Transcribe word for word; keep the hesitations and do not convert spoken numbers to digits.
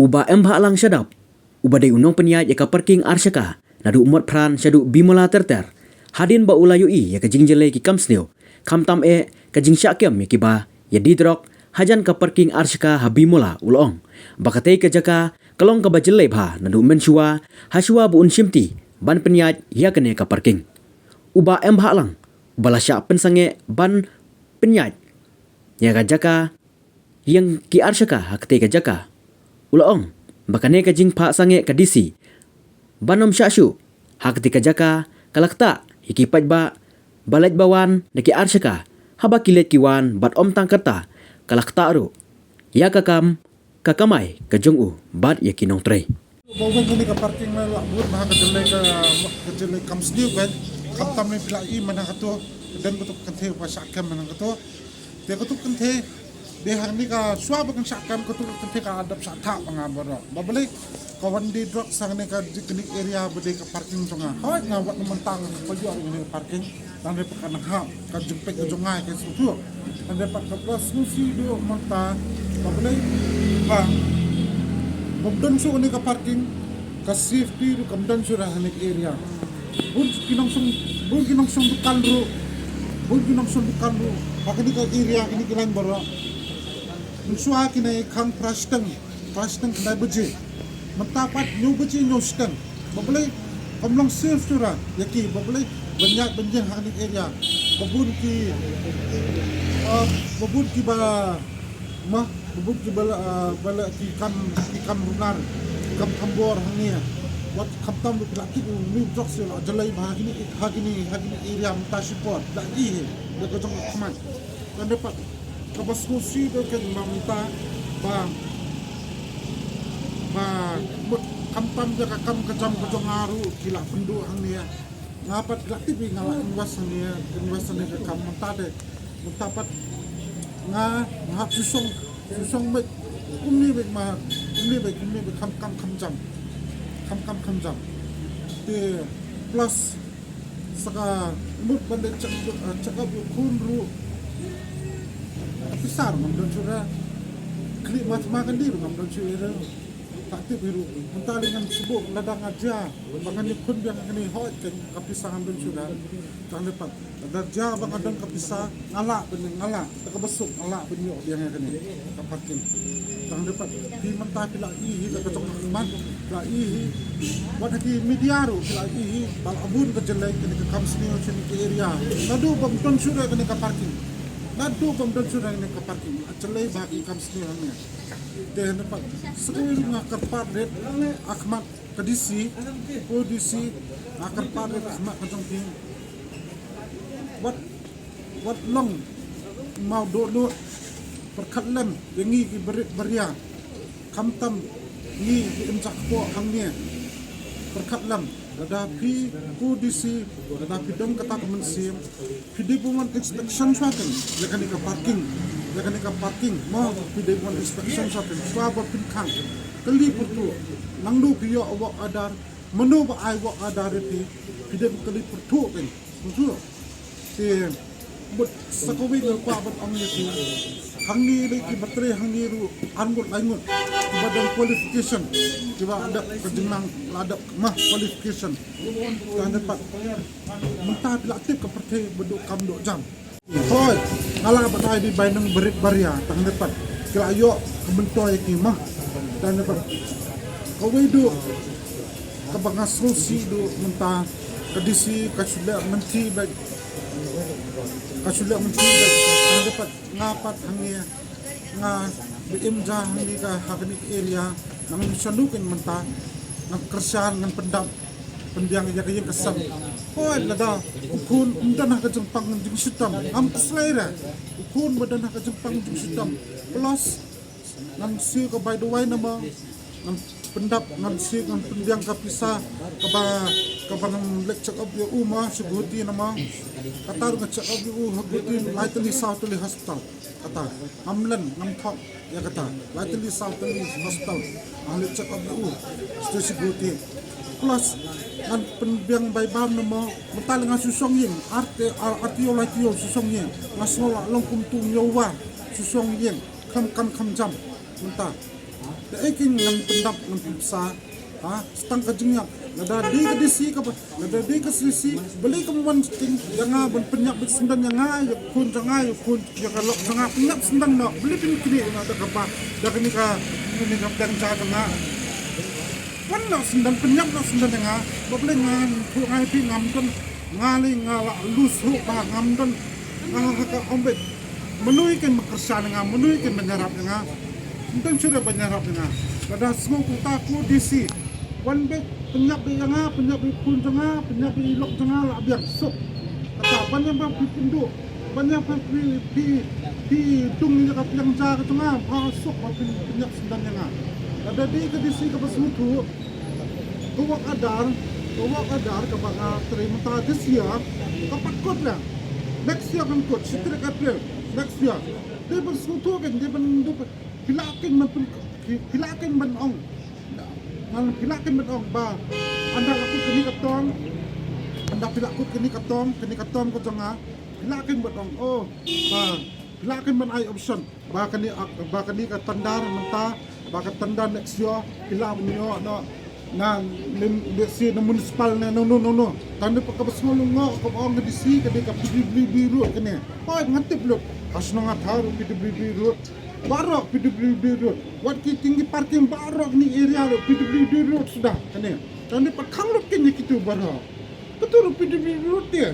U Bah M Bhahlang Shadap, uba dei u nongpynïaid ïa ka parking arshaka naduh Motphran shaduh Bimula ter ter, hadien ba u la ïohi ïa ka jingjyllei ki kam sniew, khamtam eh ka jingshah kem ïa kiba ïadie drok hajan ka parking arshaka ha Bimula, u la ong ba katei ka jaka ka long kaba jyllei bha naduh mynshuwa, hashuwa ba un shimti ban pynïaid ïa kane ka parking. U Bah M Bhahlang, uba la shah pynsangeh ban pynïaid ïa ka jaka ïeng ki arshaka ha katei ka jaka, u la ong ba kane ka jingphah sangeh ka D C ban ym shah shuh ha katei ka jaka ka la ktah ïa ki paidbah ba leit ba wan na ki arshaka, haba ki leit ki wan bad ym tang katta, ka la ktah ruh ïa ka kam ka kamai ka jong u bad ïa ki nongtrei. Ba weng kane ka parking la lah bud bha ka jyllei ka, ka jyllei kam sniew kan. Khamtam ne phi la i man ha kato, don kato ka kynthei ba shah kem man ha kato. Te kato ka kynthei, dei hangne ka shuwa ba kan shah kem, kato ka kynthei ka la dep shah thah ba nga baroh. Ba balei ka wan die drok sa kane ka jingknik area ba dei ka parking jong nga. Hooid, nga wat na mynta nga ka ïoh kane ka parking. Tang dei pat ka nang hap ka jingpeit ka jong nga ka sngewthuh. Tang dei pat ka plus sngewsih duh mynta ba balei ba bym don shuh kane ka parking, ka safety ruh kam don shuh ha kane ka area. Bun ki nongshong, bun ki nongshong dukan ruh, bun ki nongshong dukan ruh ha kane ka area, kine ki lain baroh. Mynshuwa kine khang prashteng, prashteng khyndai baje. Mynta pat hynñiew baje hynñiew shiteng. Ba balei kam long safe shuh ra ïa ki, ba balei ban ïaid ban ïeng ha kane ka area. Ba bun ki, ah, ba bun ki ba, ma, ba bun ki ba la, ah, ba la ki kam, ki kam runar, ki kam khambor hangne. Wat khamtam ruh ki la tip u mih drok shuh la jyllei bha ha kine, ha kine, ha kine area mynta shipor. La i hi da ka jong ka khmat. Tang dei pat kaba sngewsih dei kan ba mynta ba, ba mut khamtam ïa ka kam ka jam ka jong nga ruh ki la pynduh hangne. Nga pat ki la tip ïa nga la invest hangne, invest hangne ka kam mynta dei. Mynta pat nga, nga hap shu shong, shu shong beit kumne beit ma, kumne beit, kumne beit kham kam kham jam. Kham kam kham jam. Te plus sa ka mut ban leit check, check up ïa u khun ruh. Ka pisa ruh ngam don shuh ra. Khlieh ma thma kandi ruh ngam don shuh ra. Ka tip hi ruh. Mynta lei ngan shu buh lada nga jia ba ngan ïakhun biang kane, hooid, ka pisa ngam don shuh ra. Tang dei pat lada jia ba nga don ka pisa, nga lah ban ïa, nga lah da kaba suk, nga lah ban ïoh biang ïa kane ka parking. Tang dei pat phi mynta phi la i hi da ka jong ka khmat, phi la i hi. Wat ha ki media ruh phi la i hi ba la bun ka jyllei kane ka kam sniew sha kane ka area. Naduh bym don shuh re kane ka parking, naduh bym don shuh re kane ka parking, la jyllei bha ki kam sniew hangne. Te hynda pat sa kawei ruh nga kyrpad rit ha khmat ka D C, ko D C, nga kyrpad rit ha khmat ka jong phi. Wat, wat long mawdohnud, pyrkhat lem ïa ngi ki barit baria. Khamtam ngi ki im jakpoh hangne. Pyrkhat lem, lada phi ko D C, lada phi don kata ka mynsiem, phi dei ban wan inspection shwa kane, ïa kane ka parking, ïa kane ka parking, mo, phi dei ban wan inspection shwa kane, shwa ba phin khang. Kylli pyrthuh, nangno phi ïoh work order, mano ba ai work order ïa phi, phi dei ban kylli pyrthuh kane. Pyrthuh. Te mut sa kawei nga kwah ban ong ïa phi. Hangne lei kiba trei hangne ruh ar ngut lai ngut kiba don qualification, kiba dep ka jingnang, la dep ma qualification. Tang dei pat mynta phi la tip ka pyrthei ba duh kam duh jam. Hooid, nga lah ban ai dei bai nong barit baria, tang dei pat ki la ïoh ka myntoi ïa ki ma. Tang dei pat kawei duh kaba nga sngewsih duh mynta, ka D C ka shu leh mynthi beit, ka shu leh mynthi beit. Tang dei pat nga pat hangne, nga ba im ja hangne ka ha kane ka area, ngan ym shano kane mynta, ngan kyrshan, ngan pyndap pynbiang ïa ka ïing ka sem. Hooid, lada u khun um don ha ka jingpang jingshitom, ngam khuslai re. U khun ba don ha ka jingpang jingshitom, plus ngan siew ka bai dawai namar, ngan pyndap, ngan siew, ngan pynbiang ka pisa kaba, kaba ngan leit check up ïa u ma sha Guwahati namar. Kata ruh nga check up ïa u ha Guwahati lai tylli saw tylli hospital. Kata ngam len, ngam thok ïa kata, lai tylli saw tylli hospital nga leit check up ïa u sha Guwahati. Plus ngan pynbiang bai bam namar mynta lei nga shu shong ïing, ar te, ar, ar taïew lai taïew shu shong ïing. Nga sngew la long kum tu ñiew war shu shong ïing, kham kam kham jam mynta. Kaei keiñ ngan pyndap ngan pynbsa? Ha, sa tang ka jingïap. Lada dei ka D C kaba, lada dei ka C C, balei kam wan sting ïa nga ban pynïap beit syndon ïa nga, ïa khun jong nga, ïa khun, ïa ka lok jong nga, pynïap syndon noh. Balei phin knieh noh da kaba, da kane ka, kane ka pdeng ja jong nga. Wan noh syndon, pynïap noh syndon ïa nga. Ba balei nga, phu nga ïa phi ngam don, nga lei nga la lose hope ba ngam don. Nga ha ka ong beit. Mano ïa keiñ ban kyrshan ïa nga, mano ïa keiñ ban ïarap ïa nga. Ym don shuh ban ïarap ïa nga. Lada sngew kumta ko D C. Wan beit, pynïap beit ïa nga, pynïap beit khun jong nga, pynïap beit i lok jong nga, la biang suk. Kata ban ïa ba phi pynduh, ban ïa ba phi, phi, phi dung ïa ka pdeng ja ka jong nga, ba suk ba phi pynïap syndon ïa nga. Lada dei ka D C kaba sngewthuh, ka wak adar, ka wak adar kaba nga trei mynta this year, ka pat kut la. Next year kan kut, shi tarik April next year. Dei ban sngewthuh keiñ, dei ban, dei ban, phi lah keiñ ban pyn, phi, phi lah keiñ ban ong. Ngan phi lah keiñ ban ong ba ynda la kut kane ka term, ynda phi la kut kane ka term, kane ka term ka jong nga, phi lah keiñ ban ong, oh, ba phi lah keiñ ban ai option ba kane, ah, ba kane ka tender mynta, ba ka tender next year phi lah ban ïoh noh na, na, let's say, na municipal ne, no, no, no, no. Tang dei pat kaba sngewlyngngoh kaba ong ka D C ka dei ka P W D road kane. Hooid, nga tip lut. Ha shnong nga thaw ruh P W D road. Baroh P W D road. Wat ki tieng ki parking baroh kine area ruh P W D road suda kane. Tang dei pat khang lut kine kitu baroh. Katu ruh P W D road te.